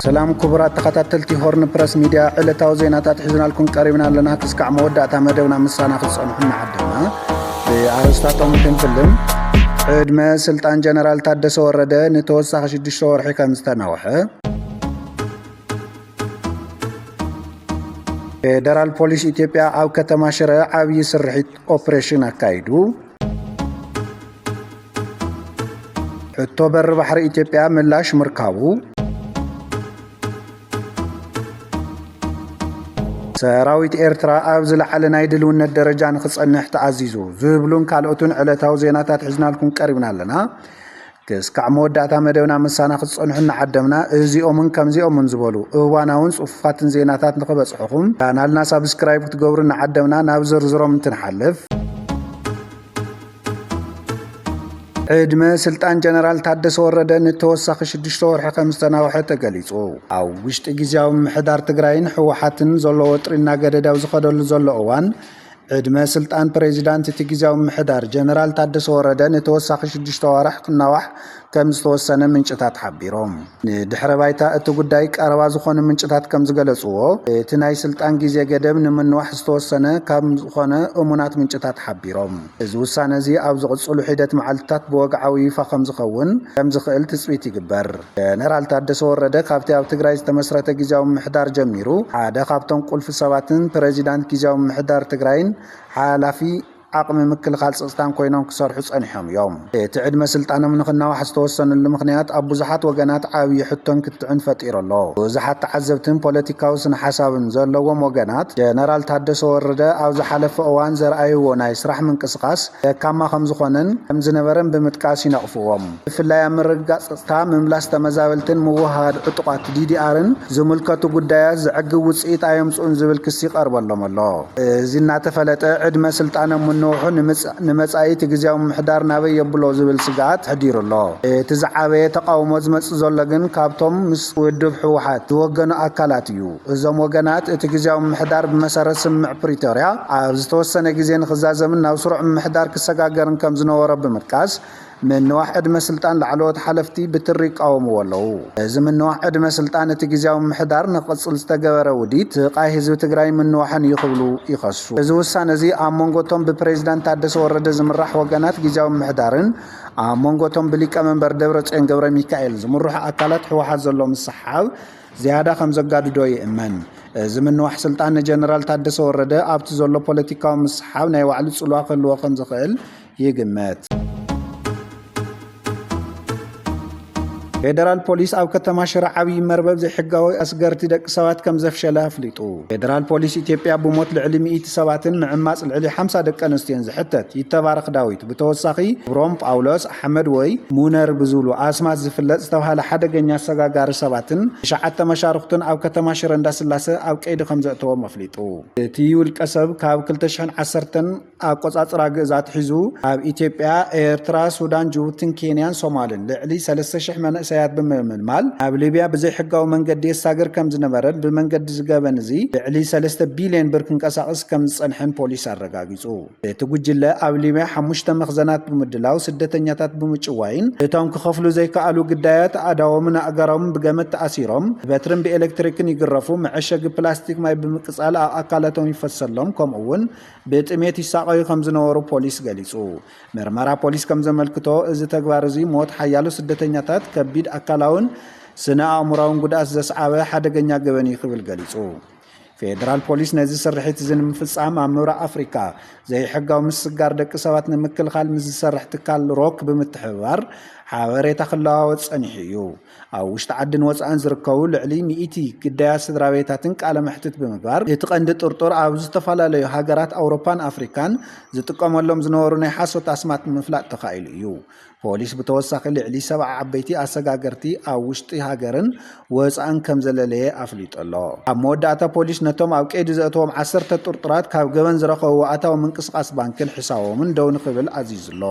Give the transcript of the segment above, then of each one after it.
ሰላም ክቡራት ተኸታተልቲ ሆርን ፕረስ ሚድያ፣ ዕለታዊ ዜናታት ሒዝናልኩም ቀሪብና ኣለና። ክስካዕ መወዳእታ መደብና ምሳና ክትጸንሑ እናዓደምና፣ ብኣርእስታቶም ክንፍልን። ዕድመ ስልጣን ጀነራል ታደሰ ወረደ ንተወሳኺ ሽዱሽተ ወርሒ ከም ዝተናውሐ፣ ፌደራል ፖሊስ ኢትዮጵያ ኣብ ከተማ ሽረ ዓብዪ ስርሒት ኦፕሬሽን ኣካይዱ። ሕቶ በሪ ባሕሪ ኢትዮጵያ ምላሽ ምርካቡ። ሰራዊት ኤርትራ ኣብ ዝለዓለ ናይ ድልውነት ደረጃ ንኽጸንሕ ተኣዚዙ፣ ዝብሉን ካልኦትን ዕለታዊ ዜናታት ሒዝናልኩም ቀሪብና ኣለና። ክስካዕ መወዳእታ መደብና ምሳና ክትጸንሑ እናዓደምና፣ እዚኦምን ከምዚኦምን ዝበሉ እዋናውን ጽፉፋትን ዜናታት ንኽበጽሑኹም ቻናልና ሳብስክራይብ ክትገብሩ እናዓደምና፣ ናብ ዝርዝሮም እንትንሓልፍ፣ ዕድመ ስልጣን ጀነራል ታደሰ ወረደ ንተወሳኺ ሽዱሽተ ወርሒ ከም ዝተናውሐ ተገሊጹ። ኣብ ውሽጢ ግዝያዊ ምምሕዳር ትግራይን ህወሓትን ዘሎ ወጥሪ እናገደደ ኣብ ዝኸደሉ ዘሎ እዋን፣ ዕድመ ስልጣን ፕሬዚዳንት እቲ ግዝያዊ ምምሕዳር ጀነራል ታደሰ ወረደ ንተወሳኺ ሽዱሽተ ዋርሕ ክናዋሕ ከም ዝተወሰነ ምንጭታት ሓቢሮም። ንድሕረ ባይታ እቲ ጉዳይ ቀረባ ዝኾኑ ምንጭታት ከም ዝገለጽዎ፣ እቲ ናይ ስልጣን ግዜ ገደብ ንምንዋሕ ዝተወሰነ ከም ዝኾነ እሙናት ምንጭታት ሓቢሮም። እዚ ውሳነ እዚ ኣብ ዝቕጽሉ ሒደት መዓልትታት ብወግዓዊ ይፋ ከም ዝኸውን ከም ዝኽእል ትጽቢት ይግበር። ጀነራል ታደሰ ወረደ ካብቲ ኣብ ትግራይ ዝተመስረተ ግዝያዊ ምምሕዳር ጀሚሩ ሓደ ካብቶም ቁልፊ ሰባትን ፕሬዚዳንት ግዝያዊ ምምሕዳር ትግራይን ሓላፊ ዓቕሚ ምክልኻል ጸጥታን ኮይኖም ክሰርሑ ጸኒሖም እዮም። እቲ ዕድመ ስልጣኖም ንኽናዋሕ ዝተወሰነሉ ምኽንያት ኣብ ብዙሓት ወገናት ዓብዪ ሕቶን ክትዕን ፈጢሩ ኣሎ። ብዙሓት ተዓዘብትን ፖለቲካዊ ስነ ሓሳብን ዘለዎም ወገናት፣ ጀነራል ታደሰ ወረደ ኣብ ዝሓለፈ እዋን ዘርኣይዎ ናይ ስራሕ ምንቅስቓስ ደካማ ከም ዝኾነን ከም ዝነበረን ብምጥቃስ ይነቕፍዎም። ብፍላይ ኣብ ምርግጋጽ ጸጥታ፣ ምምላስ ተመዛበልትን ምውህሃድ ዕጡቓት ዲዲኣርን ዝምልከቱ ጉዳያት ዘዕግብ ውጽኢት ኣየምጽኡን ዝብል ክሲ ይቐርበሎም ኣሎ። እዚ እናተፈለጠ፣ ዕድመ ስልጣኖም ምንውሑ ንምጽ-፣ ንመጻኢ እቲ ግዝያዊ ምምሕዳር ናበይ የብሎ ዝብል ስግኣት ኣሕዲሩ ኣሎ። እቲ ዝዓበየ ተቓውሞ ዝመጽእ ዘሎ ግን ካብቶም ምስ ውድብ ህወሓት ዝወገኑ ኣካላት እዩ። እዞም ወገናት፣ እቲ ግዝያዊ ምምሕዳር ብመሰረት ስምምዕ ፕሪቶርያ ኣብ ዝተወሰነ ግዜ ንኽዛዘምን ናብ ስሩዕ ምምሕዳር ክሰጋገርን ከም ዝነበሮ ብምጥቃስ፣ ምንዋሕ ዕድመ ስልጣን ላዕለዎት ሓለፍቲ ብትሪ ይቃወምዎ ኣለዉ። እዚ ምንዋሕ ዕድመ ስልጣን እቲ ግዝያዊ ምምሕዳር ንኽቕጽል ዝተገበረ ውዲት ስቓይ ህዝቢ ትግራይ ምንዋሕን እዩ ክብሉ ይኸሱ። እዚ ውሳነ እዚ ኣብ መንጎ እቶም ብፕሬዚዳንት ታደሰ ወረደ ዝምራሕ ወገናት ግዝያዊ ምምሕዳርን ኣብ መንጎ እቶም ብሊቀመንበር ደብረጽዮን ገብረ ሚካኤል ዝምርሑ ኣካላት ህወሓት ዘሎ ምስሕሓብ ዝያዳ ከም ዘጋድዶ ይእመን። እዚ ምንዋሕ ስልጣን ንጀነራል ታደሰ ወረደ ኣብቲ ዘሎ ፖለቲካዊ ምስሕሓብ ናይ ባዕሉ ጽልዋ ክህልዎ ከም ዝኽእል ይግመት። ፌደራል ፖሊስ ኣብ ከተማ ሽረ ዓብዪ መርበብ ዘይሕጋዊ ኣስገርቲ ደቂ ሰባት ከም ዘፍሸለ ኣፍሊጡ። ፌደራል ፖሊስ ኢትዮጵያ ብሞት ልዕሊ ሚእቲ ሰባትን ምዕማጽ ልዕሊ ሓምሳ ደቂ ኣንስትዮን ዝሕተት ይተባረኽ ዳዊት፣ ብተወሳኺ ክብሮም ጳውሎስ፣ ኣሕመድ ወይ ሙነር ብዝብሉ ኣስማት ዝፍለጥ ዝተባህለ ሓደገኛ ኣሰጋጋሪ ሰባትን ትሽዓተ መሻርኽቱን ኣብ ከተማ ሽረ እንዳስላሰ ኣብ ቀይዲ ከም ዘእተዎም ኣፍሊጡ። እቲ ውልቀ ሰብ ካብ ክልተ ሽሕን ዓሰርተን ኣቆጻጽራ ግእዝ ኣትሒዙ ኣብ ኢትዮጵያ፣ ኤርትራ፣ ሱዳን፣ ጅቡቲን ኬንያን ሶማልን ልዕሊ ሰለስተ ሽሕ መንእሰያት ብምምልማል ናብ ሊብያ ብዘይሕጋዊ መንገዲ የሳግር ከም ዝነበረን ብመንገዲ እዚ ገበን እዚ ልዕሊ ሰለስተ ቢልዮን ብር ክንቀሳቐስ ከም ዝጸንሐን ፖሊስ ኣረጋጊጹ። እቲ ጉጅለ ኣብ ሊብያ ሓሙሽተ መኽዘናት ብምድላው ስደተኛታት ብምጭዋይን እቶም ክኸፍሉ ዘይከኣሉ ግዳያት ኣእዳዎምን ኣእጋሮምን ብገመድ ተኣሲሮም ብበትርን ብኤሌክትሪክን ይግረፉ፣ መዐሸጊ ፕላስቲክ ማይ ብምቅጻል ኣብ ኣካላቶም ይፈሰሎም፣ ከምኡ እውን ብጥሜት ይሳቐዩ ከም ዝነበሩ ፖሊስ ገሊጹ። ምርመራ ፖሊስ ከም ዘመልክቶ፣ እዚ ተግባር እዚ ሞት ሓያሎ ስደተኛታት፣ ከቢድ ኣካላውን ስነ ኣእምራውን ጉድኣት ዘስዓበ ሓደገኛ ገበን እዩ ክብል ገሊጹ። ፌደራል ፖሊስ ነዚ ስርሒት እዚ ንምፍጻም ኣብ ምብራቕ ኣፍሪካ ዘይሕጋዊ ምስግጋር ደቂ ሰባት ንምክልኻል ምስ ዝሰርሕ ትካል ሮክ ብምትሕብባር ሓበሬታ ክለዋወጥ ጸኒሑ እዩ። ኣብ ውሽጢ ዓድን ወጻእን ዝርከቡ ልዕሊ ሚእቲ ግዳያት ስድራ ቤታትን ቃለ መሕትት ብምግባር፣ እቲ ቀንዲ ጥርጡር ኣብ ዝተፈላለዩ ሃገራት ኣውሮፓን ኣፍሪካን ዝጥቀመሎም ዝነበሩ ናይ ሓሶት ኣስማት ንምፍላጥ ተኻኢሉ እዩ። ፖሊስ ብተወሳኺ ልዕሊ ሰብዓ ዓበይቲ ኣሰጋገርቲ ኣብ ውሽጢ ሃገርን ወጻእን ከም ዘለለየ ኣፍሊጡ ኣሎ። ኣብ መወዳእታ ፖሊስ ነቶም ኣብ ቀይዲ ዘእተዎም ዓሰርተ ጥርጡራት ካብ ገበን ዝረኸብዎ ኣታዊ ምንቅስቓስ ባንክን ሕሳቦምን ደው ንኽብል ኣዚዙ ኣሎ።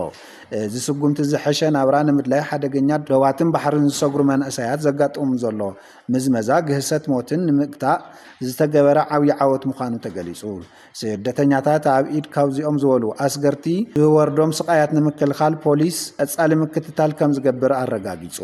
እዚ ስጉምቲ ዝሐሸ ናብራ ንምድላይ ሓደገኛ ዶባትን ባሕርን ዝሰግሩ መንእሰያት ዘጋጥሞም ዘሎ ምዝመዛ ግህሰት ሞትን ንምግታእ ዝተገበረ ዓብዪ ዓወት ምዃኑ ተገሊጹ። ስደተኛታት ኣብ ኢድ ካብዚኦም ዝበሉ ኣስገርቲ ዝወርዶም ስቓያት ንምክልኻል ፖሊስ ቀጻሊ ምክትታል ከም ዝገብር ኣረጋጊጹ።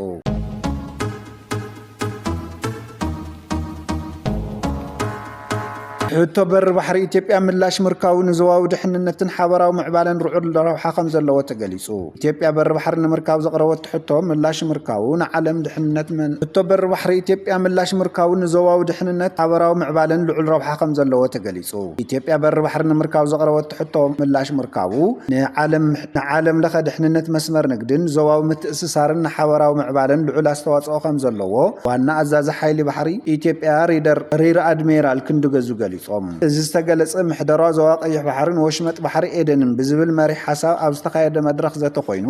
ሕቶ በሪ ባሕሪ ኢትዮጵያ ምላሽ ምርካቡ ንዞባዊ ድሕንነትን ሓበራዊ ምዕባለን ርዑል ረብሓ ከም ዘለዎ ተገሊጹ። ኢትዮጵያ በሪ ባሕሪ ንምርካብ ዘቕረበቶ ሕቶ ምላሽ ምርካቡ ንዓለም ድሕንነት መን-፣ ሕቶ በሪ ባሕሪ ኢትዮጵያ ምላሽ ምርካቡ ንዞባዊ ድሕንነት ሓበራዊ ምዕባለን ልዑል ረብሓ ከም ዘለዎ ተገሊጹ። ኢትዮጵያ በሪ ባሕሪ ንምርካብ ዘቕረበቶ ሕቶ ምላሽ ምርካቡ ንዓለም፣ ንዓለም ለኸ ድሕንነት መስመር ንግድን ዞባዊ ምትእስሳርን ንሓበራዊ ምዕባለን ልዑል ኣስተዋጽኦ ከም ዘለዎ ዋና ኣዛዚ ሓይሊ ባሕሪ ኢትዮጵያ ሪደር ሪር ኣድሚራል ክንዱ ገዙ ገሊጾም። እዚ ዝተገለጸ ምሕደራ ዞባ ቀይሕ ባሕርን ወሽመጥ ባሕሪ ኤደንን ብዝብል መሪሕ ሓሳብ ኣብ ዝተኻየደ መድረኽ ዘተ ኮይኑ፣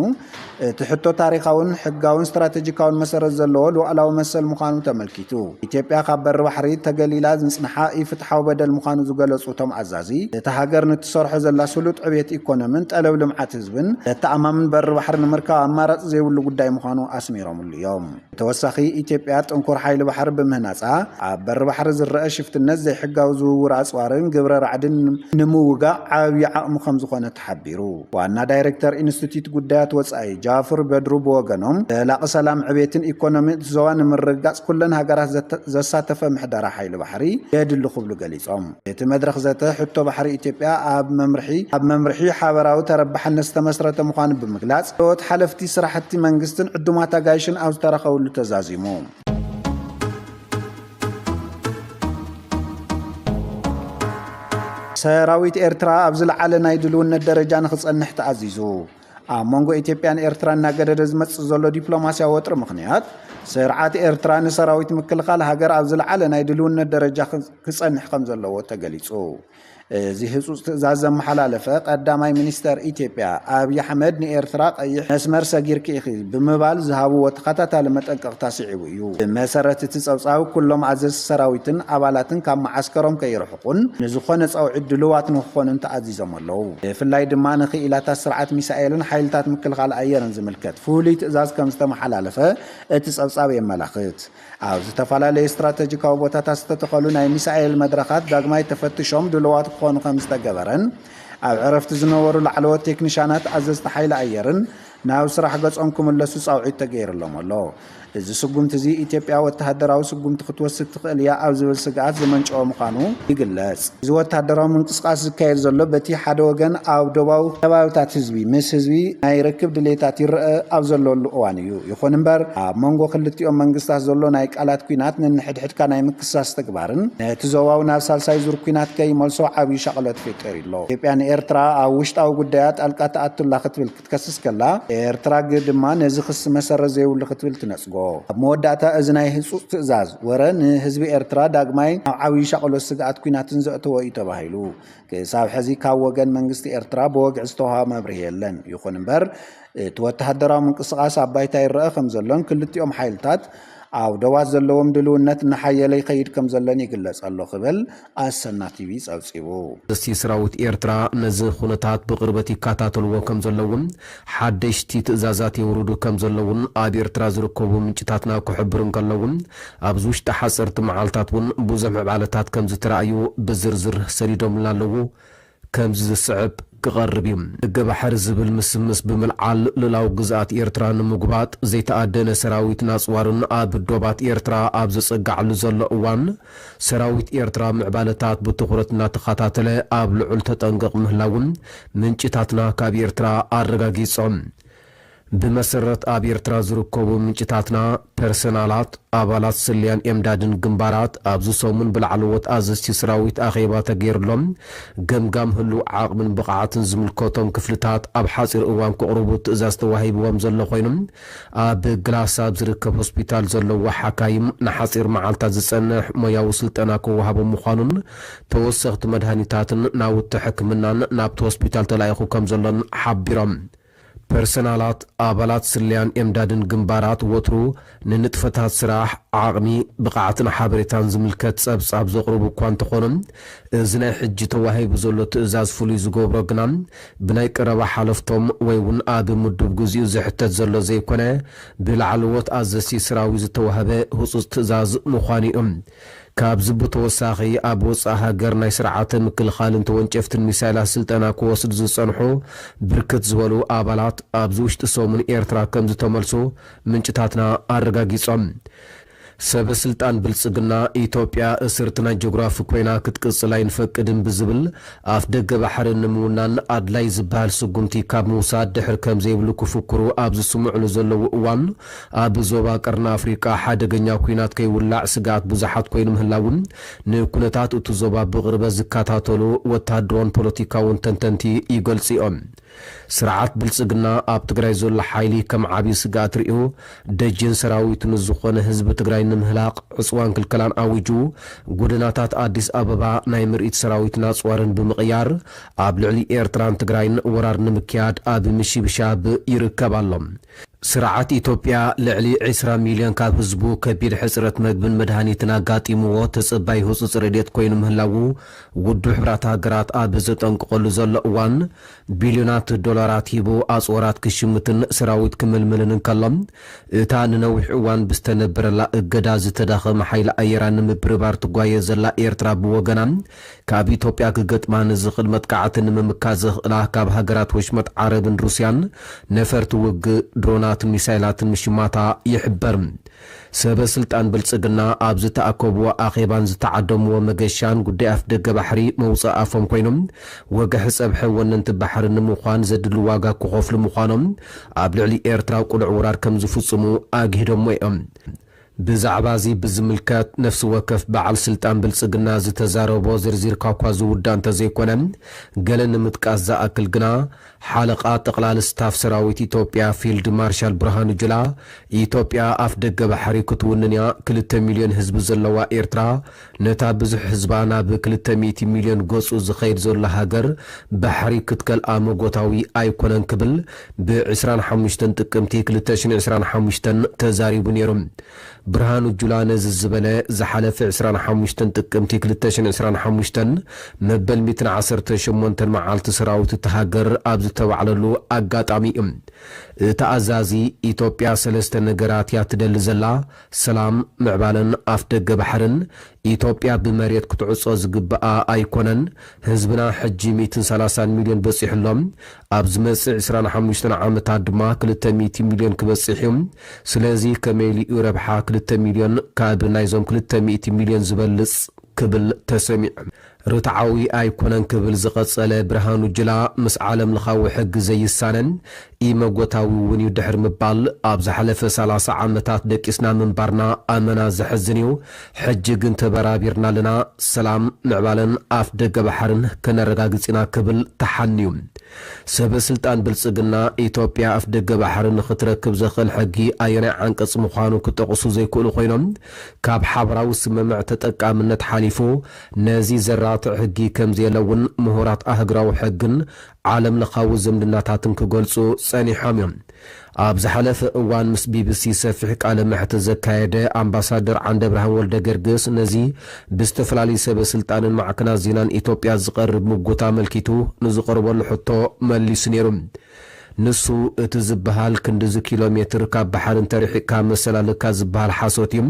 እቲ ሕቶ ታሪኻውን ሕጋውን ስትራቴጂካውን መሰረት ዘለዎ ሉዓላዊ መሰል ምዃኑ ተመልኪቱ። ኢትዮጵያ ካብ በሪ ባሕሪ ተገሊላ ዝጽንሓ ኢፍትሓዊ በደል ምዃኑ ዝገለጹ እቶም ኣዛዚ፣ እታ ሃገር ንትሰርሖ ዘላ ስሉጥ ዕብየት ኢኮኖምን ጠለብ ልምዓት ህዝብን ዘተኣማምን በሪ ባሕሪ ንምርካብ ኣማራጺ ዘይብሉ ጉዳይ ምዃኑ ኣስሚሮምሉ እዮም። ብተወሳኺ፣ ኢትዮጵያ ጥንኩር ሓይሊ ባሕሪ ብምህናጻ፣ ኣብ በሪ ባሕሪ ዝረአ ሽፍትነት፣ ዘይሕጋዊ ዝውውር ኣጽዋርን ግብረ ራዕድን ንምውጋእ ዓብዪ ዓቕሚ ከም ዝኾነ ተሓቢሩ። ዋና ዳይሬክተር ኢንስቲትዩት ጉዳያት ወጻኢ ጃፍር በድሩ ብወገኖም፣ ዘላቒ ሰላም፣ ዕቤትን ኢኮኖሚ እቲ ዞባ ንምርግጋጽ ኩለን ሃገራት ዘተ-፣ ዘሳተፈ ምሕደራ ሓይሊ ባሕሪ የድሊ ክብሉ ገሊጾም። እቲ መድረኽ ዘተ ሕቶ ባሕሪ ኢትዮጵያ ኣብ መምርሒ፣ ኣብ መምርሒ ሓበራዊ ተረባሕነት ዝተመስረተ ምዃኑ ብምግላጽ፣ ላዕለዎት ሓለፍቲ ስራሕቲ መንግስትን ዕዱማት ኣጋይሽን ኣብ ዝተረኸብሉ ተዛዚሙ። ሰራዊት ኤርትራ ኣብ ዝለዓለ ናይ ድልውነት ደረጃ ንኽጸንሕ ተኣዚዙ። ኣብ መንጎ ኢትዮጵያን ኤርትራን እናገደደ ዝመጽእ ዘሎ ዲፕሎማስያዊ ወጥሪ ምኽንያት፣ ስርዓት ኤርትራ ንሰራዊት ምክልኻል ሃገር ኣብ ዝለዓለ ናይ ድልውነት ደረጃ ክጸንሕ ከም ዘለዎ ተገሊጹ። እዚ ህጹጽ ትእዛዝ ዘመሓላለፈ ቀዳማይ ሚኒስተር ኢትዮጵያ ኣብይ ኣሕመድ፣ ንኤርትራ ቀይሕ መስመር ሰጊርኪ ኢኺ ብምባል ዝሃብዎ ተኸታታሊ መጠንቀቕታ ስዒቡ እዩ። ብመሰረት እቲ ጸብጻብ፣ ኩሎም ኣዘዝቲ ሰራዊትን ኣባላትን ካብ መዓስከሮም ከይርሕቁን ንዝኾነ ጻውዒት ድሉዋት ንክኾኑን ተኣዚዞም ኣለዉ። ብፍላይ ድማ ንክኢላታት ስርዓት ሚሳኤልን ሓይልታት ምክልኻል ኣየርን ዝምልከት ፍሉይ ትእዛዝ ከም ዝተመሓላለፈ እቲ ጸብጻብ የመላኽት። ኣብ ዝተፈላለዩ ስትራተጂካዊ ቦታታት ዝተተኸሉ ናይ ሚሳኤል መድረኻት ዳግማይ ተፈትሾም ድሉዋት ክኾኑ ከም ዝተገበረን፣ ኣብ ዕረፍቲ ዝነበሩ ላዕለዎት ቴክኒሻናት ኣዘዝቲ ሓይሊ ኣየርን ናብ ስራሕ ገጾም ክምለሱ ጻውዒት ተገይሩሎም ኣሎ። እዚ ስጉምቲ እዚ፣ ኢትዮጵያ ወተሃደራዊ ስጉምቲ ክትወስድ ትኽእል እያ ኣብ ዝብል ስግኣት ዝመንጨወ ምዃኑ ይግለጽ። እዚ ወተሃደራዊ ምንቅስቓስ ዝካየድ ዘሎ፣ በቲ ሓደ ወገን ኣብ ዶባዊ ከባብታት ህዝቢ ምስ ህዝቢ ናይ ርክብ ድሌታት ይረአ ኣብ ዘለሉ እዋን እዩ። ይኹን እምበር፣ ኣብ መንጎ ክልቲኦም መንግስታት ዘሎ ናይ ቃላት ኲናት ነንሕድሕድካ ናይ ምክሳስ ተግባርን ነቲ ዞባዊ ናብ ሳልሳይ ዙር ኲናት ከይመልሶ ዓብዪ ሻቕሎት ፈጢሩ ኣሎ። ኢትዮጵያ ንኤርትራ ኣብ ውሽጣዊ ጉዳያ ጣልቃ ትኣቱላ ክትብል ክትከስስ ከላ፣ ኤርትራ ግ-፣ ድማ ነዚ ክሲ መሰረት ዘይብሉ ክትብል ትነጽጎ። ኣብ መወዳእታ፣ እዚ ናይ ህጹጽ ትእዛዝ ወረ ንህዝቢ ኤርትራ ዳግማይ ናብ ዓብዪ ሻቕሎት፣ ስግኣት ኲናትን ዘእተወ እዩ ተባሂሉ። ክሳብ ሕዚ ካብ ወገን መንግስቲ ኤርትራ ብወግዒ ዝተዋህበ መብርሂ የለን። ይኹን እምበር፣ እቲ ወተሃደራዊ ምንቅስቓስ ኣብ ባይታ ይረአ ከም ዘሎን ክልቲኦም ሓይልታት ኣብ ዶባት ዘለዎም ድልውነት እናሓየለ ይኸይድ ከም ዘሎን ይግለጽ ኣሎ ክብል ኣሰና ቲቪ ጸብጺቡ። ኣዘዝቲ ሰራዊት ኤርትራ ነዚ ኩነታት ብቕርበት ይከታተልዎ ከም ዘለውን ሓደሽቲ ትእዛዛት የውርዱ ከም ዘለውን ኣብ ኤርትራ ዝርከቡ ምንጭታትና ክሕብሩ እንከለውን፣ ኣብዚ ውሽጢ ሓጸርቲ መዓልታት እውን ብዙሕ ምዕባለታት ከም ዝተራእዩ ብዝርዝር ሰዲዶምልና ኣለዉ። ከምዚ ዝስዕብ ክቐርብ እዩ። ደገ ባሕሪ ዝብል ምስምስ ብምልዓል፣ ልኡላዊ ግዝኣት ኤርትራ ንምጉባጥ፣ ዘይተኣደነ ሰራዊት ናጽዋርን ኣብ ዶባት ኤርትራ ኣብ ዘጸግዓሉ ዘሎ እዋን፣ ሰራዊት ኤርትራ ምዕባለታት ብትኹረት እናተኸታተለ ኣብ ልዑል ተጠንቀቕ ምህላውን ምንጭታትና ካብ ኤርትራ ኣረጋጊጾም። ብመሰረት ኣብ ኤርትራ ዝርከቡ ምንጭታትና፣ ፐርሰናላት፣ ኣባላት ስለያን ኤምዳድን ግንባራት ኣብዚ ሰሙን ብላዕለዎት ኣዘዝቲ ሰራዊት ኣኼባ ተገይሩሎም፣ ገምጋም ህሉው ዓቕምን ብቕዓትን ዝምልከቶም ክፍልታት ኣብ ሓጺር እዋን ከቕርቡ ትእዛዝ ተዋሂብዎም ዘሎ ኮይኑ፣ ኣብ ግላሳ ኣብ ዝርከብ ሆስፒታል ዘለዉ ሓካይም ንሓጺር መዓልታት ዝጸንሕ ሞያዊ ስልጠና ክወሃቦም ምዃኑን ተወሰኽቲ መድሃኒታትን ናውቲ ሕክምናን ናብቲ ሆስፒታል ተላኢኹ ከም ዘሎን ሓቢሮም። ፐርሰናላት፣ ኣባላት ስለያን ኤምዳድን ግንባራት ወትሩ ንንጥፈታት ስራሕ፣ ዓቕሚ፣ ብቕዓትን ሓበሬታን ዝምልከት ጸብጻብ ዘቕርቡ እኳ እንተኾኑ፣ እዚ ናይ ሕጂ ተዋሂቡ ዘሎ ትእዛዝ ፍሉይ ዝገብሮ ግና፣ ብናይ ቀረባ ሓለፍቶም ወይ እውን ኣብ ምዱብ ግዚኡ ዝሕተት ዘሎ ዘይኮነ፣ ብላዕለዎት ኣዘዝቲ ሰራዊት ዝተዋህበ ህጹጽ ትእዛዝ ምዃኑ እዩ። ካብዚ ብተወሳኺ፣ ኣብ ወጻኢ ሃገር ናይ ስርዓተ ምክልኻልን ተወንጨፍትን ሚሳይላት ስልጠና ክወስዱ ዝጸንሑ ብርክት ዝበሉ ኣባላት፣ ኣብዚ ውሽጢ ሰሙን ኤርትራ ከም ዝተመልሱ ምንጭታትና ኣረጋጊጾም። ሰበ ስልጣን ብልጽግና፣ ኢትዮጵያ እስርቲ ናይ ጂኦግራፊ ኮይና ክትቅጽል ኣይንፈቅድን ብዝብል፣ ኣፍ ደገ ባሕሪ ንምውናን ኣድላይ ዝበሃል ስጉምቲ ካብ ምውሳድ ድሕር ከም ዘይብሉ ክፍክሩ ኣብ ዝስምዕሉ ዘለዉ እዋን፣ ኣብ ዞባ ቀርኒ ኣፍሪቃ ሓደገኛ ኲናት ከይውላዕ ስግኣት ብዙሓት ኮይኑ ምህላውን፣ ንኩነታት እቲ ዞባ ብቕርበት ዝከታተሉ ወተሃደራውን ፖለቲካውን ተንተንቲ ይገልጹ እዮም። ስርዓት ብልጽግና ኣብ ትግራይ ዘሎ ሓይሊ ከም ዓብዪ ስግኣት ርእዩ፣ ደጀን ሰራዊቱ ንዝኾነ ህዝቢ ትግራይ ንምህላቕ ዕጽዋን ክልከላን ኣዊጁ፣ ጎደናታት ኣዲስ ኣበባ ናይ ምርኢት ሰራዊትን ኣጽዋርን ብምቕያር፣ ኣብ ልዕሊ ኤርትራን ትግራይን ወራር ንምክያድ ኣብ ምሽብሻብ ይርከብ ኣሎ። ስርዓት ኢትዮጵያ ልዕሊ ዕስራ ሚልዮን ካብ ህዝቡ ከቢድ ሕጽረት መግብን መድሃኒትን ኣጋጢምዎ ተጸባይ ህጹጽ ረድኤት ኮይኑ ምህላዉ ውድብ ሕብራት ሃገራት ኣብ ዘጠንቅቐሉ ዘሎ እዋን፣ ቢልዮናት ዶላራት ሂቡ ኣጽዋራት ክሽምትን ሰራዊት ክምልምልን እንከሎ፣ እታ ንነዊሕ እዋን ብዝተነበረላ እገዳ ዝተዳኸመ ሓይሊ ኣየራ ንምብርባር ትጓየ ዘላ ኤርትራ ብወገና፣ ካብ ኢትዮጵያ ክገጥማ ንዝኽእል መጥቃዕቲ ንምምካት ዘኽእላ ካብ ሃገራት ወሽመጥ ዓረብን ሩስያን ነፈርቲ ውግእ፣ ድሮናትን ሚሳይላትን ምሽማታ ይሕበር። ሰበ ስልጣን ብልጽግና ኣብ ዝተኣከብዎ ኣኼባን ዝተዓደምዎ መገሻን ጉዳይ ኣፍ ደገ ባሕሪ መውጽኢ ኣፎም ኮይኖም፣ ወግሒ ጸብሒ ወነንቲ ባሕሪ ንምዃን ዘድሊ ዋጋ ክኸፍሉ ምዃኖም፣ ኣብ ልዕሊ ኤርትራ ቅሉዕ ወራር ከም ዝፍጽሙ ኣግሂዶሞ እዮም። ብዛዕባ እዚ ብዝምልከት ነፍሲ ወከፍ በዓል ስልጣን ብልጽግና ዝተዛረቦ ዝርዚርካ እኳ ዝውዳእ እንተዘይኮነ፣ ገለ ንምጥቃስ ዝኣክል ግና፣ ሓለቓ ጠቕላሊ ስታፍ ሰራዊት ኢትዮጵያ ፊልድ ማርሻል ብርሃኑ ጁላ፣ ኢትዮጵያ ኣፍ ደገ ባሕሪ ክትውንን እያ፣ ክልተ ሚልዮን ህዝቢ ዘለዋ ኤርትራ ነታ ብዙሕ ህዝባ ናብ ክልተ ሚእቲ ሚልዮን ገጹ ዝኸይድ ዘሎ ሃገር ባሕሪ ክትከልኣ መጎታዊ ኣይኮነን ክብል ብ ዕስራን ሓሙሽተን ጥቅምቲ ክልተ ሽሕን ዕስራን ሓሙሽተን ተዛሪቡ ነይሩ። ብርሃኑ ጁላ ነዚ ዝበለ ዝሓለፈ ዕስራን ሓሙሽተን ጥቅምቲ ክልተ ሽሕን ዕስራን ሓሙሽተን መበል ሚእትን ዓሰርተ ሸሞንተን መዓልቲ ሰራዊት እታ ሃገር ኣብ ዝተባዕለሉ ኣጋጣሚ እዩ። እቲ ኣዛዚ፣ ኢትዮጵያ ሰለስተ ነገራት እያ ትደሊ ዘላ፣ ሰላም፣ ምዕባለን ኣፍ ደገ ባሕርን። ኢትዮጵያ ብመሬት ክትዕጾ ዝግብኣ ኣይኮነን። ህዝብና ሕጂ ሚእትን ሰላሳን ሚልዮን በጺሑ ኣሎ። ኣብ ዝመጽእ ዕስራን ሓሙሽተን ዓመታት ድማ ክልተ ሚእቲ ሚልዮን ክበጽሕ እዩ። ስለዚ ከመይ ኢሉ እዩ ረብሓ ክልተ ሚልዮን ካብ ናይዞም ክልተ ሚእቲ ሚልዮን ዝበልጽ ክብል ተሰሚዑ። ርትዓዊ ኣይኮነን ክብል ዝቐጸለ ብርሃኑ ጁላ፣ ምስ ዓለም ለኻዊ ሕጊ ዘይሳነን ኢመጎታዊ እውን እዩ ድሕሪ ምባል፣ ኣብ ዝሓለፈ ሰላሳ ዓመታት ደቂስና ምንባርና ኣመና ዘሕዝን እዩ። ሕጂ ግን ተበራቢርና ኣለና። ሰላም፣ ምዕባለን ኣፍ ደገ ባሕርን ከነረጋግጽ ኢና ክብል ተሓንዩ። ሰበ ስልጣን ብልጽግና፣ ኢትዮጵያ ኣፍ ደገ ባሕሪ ንኽትረክብ ዘኽእል ሕጊ ኣየናይ ዓንቀጽ ምዃኑ ክጠቕሱ ዘይክእሉ ኮይኖም፣ ካብ ሓበራዊ ስምምዕ ተጠቃምነት ሓሊፉ ነዚ ዘራትዕ ሕጊ ከም ዘየለ እውን ምሁራት ኣህጉራዊ ሕግን ዓለም ለኻዊ ዝምድናታትን ክገልጹ ጸኒሖም እዮም። ኣብ ዝሓለፈ እዋን ምስ ቢቢሲ ሰፊሕ ቃለ መሕትት ዘካየደ ኣምባሳደር ዓንደብርሃን ወልደ ገርግስ፣ ነዚ ብዝተፈላለዩ ሰበ ስልጣንን ማዕከናት ዜናን ኢትዮጵያ ዝቐርብ ምጉት ኣመልኪቱ ንዝቐርበሉ ሕቶ መሊሱ ነይሩ። ንሱ፣ እቲ ዝበሃል ክንድዚ ኪሎ ሜትር ካብ ባሕሪ እንተርሒቕካ መሰላልካ ዝበሃል ሓሶት እዩ።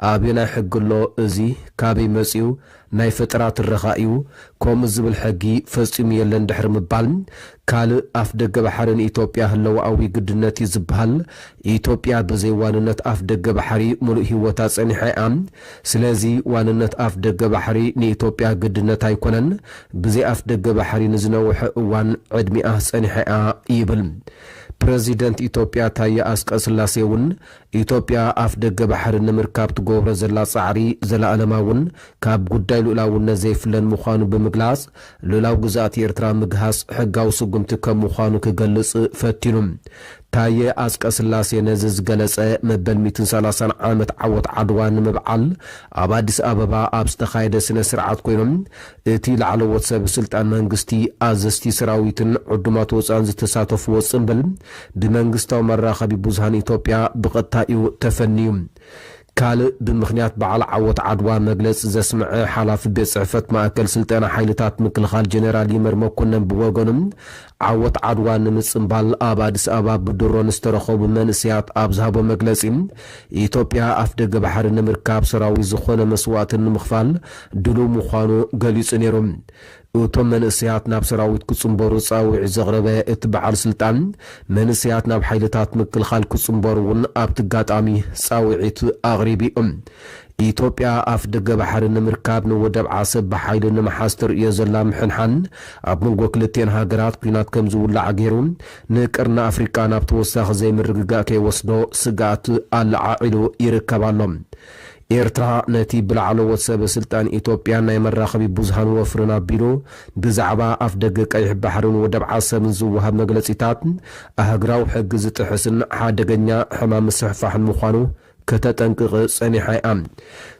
ኣበየናይ ሕጊ ኣሎ እዚ? ካበይ መጺኡ? ናይ ፈጠራ ትረኻ እዩ። ከምኡ ዝብል ሕጊ ፈጺሙ የለን ድሕሪ ምባል፣ ካልእ ኣፍ ደገ ባሕሪ ንኢትዮጵያ ህለዋኣዊ ግድነት እዩ ዝበሃል። ኢትዮጵያ ብዘይ ዋንነት ኣፍ ደገ ባሕሪ ምሉእ ህይወታ ጸኒሓ እያ። ስለዚ ዋንነት ኣፍ ደገ ባሕሪ ንኢትዮጵያ ግድነት ኣይኮነን። ብዘይ ኣፍ ደገ ባሕሪ ንዝነውሐ እዋን ዕድሚኣ ጸኒሓ እያ ይብል። ፕረዚደንት ኢትዮጵያ ታየ ኣስቀስላሴ እውን ኢትዮጵያ ኣፍ ደገ ባሕሪ ንምርካብ ትገብሮ ዘላ ጻዕሪ ዘለኣለማውን ካብ ጉዳይ ልኡላውነት ዘይፍለን ምዃኑ ብምግላጽ፣ ልኡላዊ ግዝኣት ኤርትራ ምግሃስ ሕጋዊ ስጉምቲ ከም ምዃኑ ክገልጽ ፈቲኑ። ታየ ኣጽቀ ስላሴ ነዚ ዝገለጸ፣ መበል ሚእትን ሰላሳን ዓመት ዓወት ዓድዋ ንምብዓል ኣብ ኣዲስ ኣበባ ኣብ ዝተኻየደ ስነ ስርዓት ኮይኖም፣ እቲ ላዕለዎት ሰብ ስልጣን መንግስቲ፣ ኣዘዝቲ ሰራዊትን ዕዱማት ወጻእን ዝተሳተፍዎ ጽምብል ብመንግስታዊ መራኸቢ ብዙሃን ኢትዮጵያ ብቐጥታ እዩ ተፈንዩ። ካልእ ብምኽንያት በዓል ዓወት ዓድዋ መግለጺ ዘስምዐ ሓላፊ ቤት ጽሕፈት ማእከል ስልጠና ሓይልታት ምክልኻል ጀነራል ይመር መኮነን ብወገኑ፣ ዓወት ዓድዋ ንምጽምባል ኣብ ኣዲስ ኣበባ ብድሮን ዝተረኸቡ መንእሰያት ኣብ ዝሃቦ መግለጺ፣ ኢትዮጵያ ኣፍደገ ባሕሪ ንምርካብ ሰራዊት ዝኾነ መስዋእቲ ንምኽፋል ድሉው ምዃኑ ገሊጹ ነይሩ። እቶም መንእሰያት ናብ ሰራዊት ክጽንበሩ ጻውዒት ዘቕረበ እቲ በዓል ስልጣን፣ መንእሰያት ናብ ሓይልታት ምክልኻል ክጽንበሩ እውን ኣብቲ ኣጋጣሚ ጻውዒት ኣቕሪቡ እዩ። ኢትዮጵያ ኣፍ ደገ ባሕሪ ንምርካብ ንወደብ ዓሰብ ብሓይሊ ንምሓዝ ትርእዮ ዘላ ምሕንሓን፣ ኣብ መንጎ ክልቲኤን ሃገራት ኲናት ከም ዝውላዕ ገይሩ፣ ንቀርኒ ኣፍሪቃ ናብ ተወሳኺ ዘይምርግጋእ ከይወስዶ ስግኣት ኣለዓዒሉ ይርከብ ኣሎ። ኤርትራ ነቲ ብላዕለዎት ሰበ ስልጣን ኢትዮጵያን ናይ መራኸቢ ብዙሃን ወፍርን ኣቢሉ፣ ብዛዕባ ኣፍ ደገ ቀይሕ ባሕርን ወደብ ዓሰብን ዝወሃብ መግለጺታት ኣህግራዊ ሕጊ ዝጥሕስን ሓደገኛ ሕማም ምስሕፋሕን ምዃኑ ከተጠንቅቕ ጸኒሓ እያ።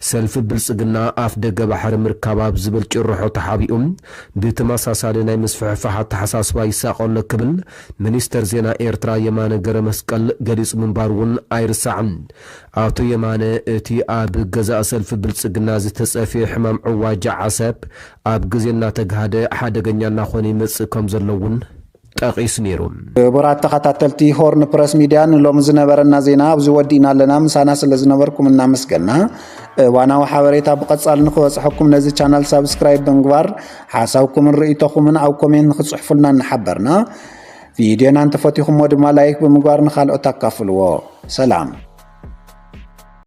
ሰልፊ ብልጽግና ኣፍ ደገ ባሕሪ ምርካብ ኣብ ዝብል ጭርሖ ተሓቢኡ፣ ብተመሳሳሊ ናይ ምስፍሕፋሕ ኣተሓሳስባ ይሳቐሎ ክብል ሚኒስተር ዜና ኤርትራ የማነ ገረመስቀል ገሊጹ ምንባሩ እውን ኣይርሳዕን። ኣቶ የማነ፣ እቲ ኣብ ገዛእ ሰልፊ ብልጽግና ዝተጸፍየ ሕማም ዕዋጃ ዓሰብ ኣብ ግዜ እናተጋህደ ሓደገኛ እናኾነ ይመጽእ ከም ዘሎ እውን ጠቒሱ ነይሩ። ክቡራት ተኸታተልቲ ሆርን ፕረስ ሚድያ፣ ንሎሚ ዝነበረና ዜና ኣብዚ ወዲእና ኣለና። ምሳና ስለ ዝነበርኩም እናመስገና፣ እዋናዊ ሓበሬታ ብቐጻሊ ንክበጽሐኩም ነዚ ቻናል ሳብስክራይብ ብምግባር ሓሳብኩምን ርእይቶኹምን ኣብ ኮሜንት ንክጽሕፉልና እናሓበርና፣ ቪድዮና እንተፈቲኹሞ ድማ ላይክ ብምግባር ንኻልኦት ኣካፍልዎ። ሰላም።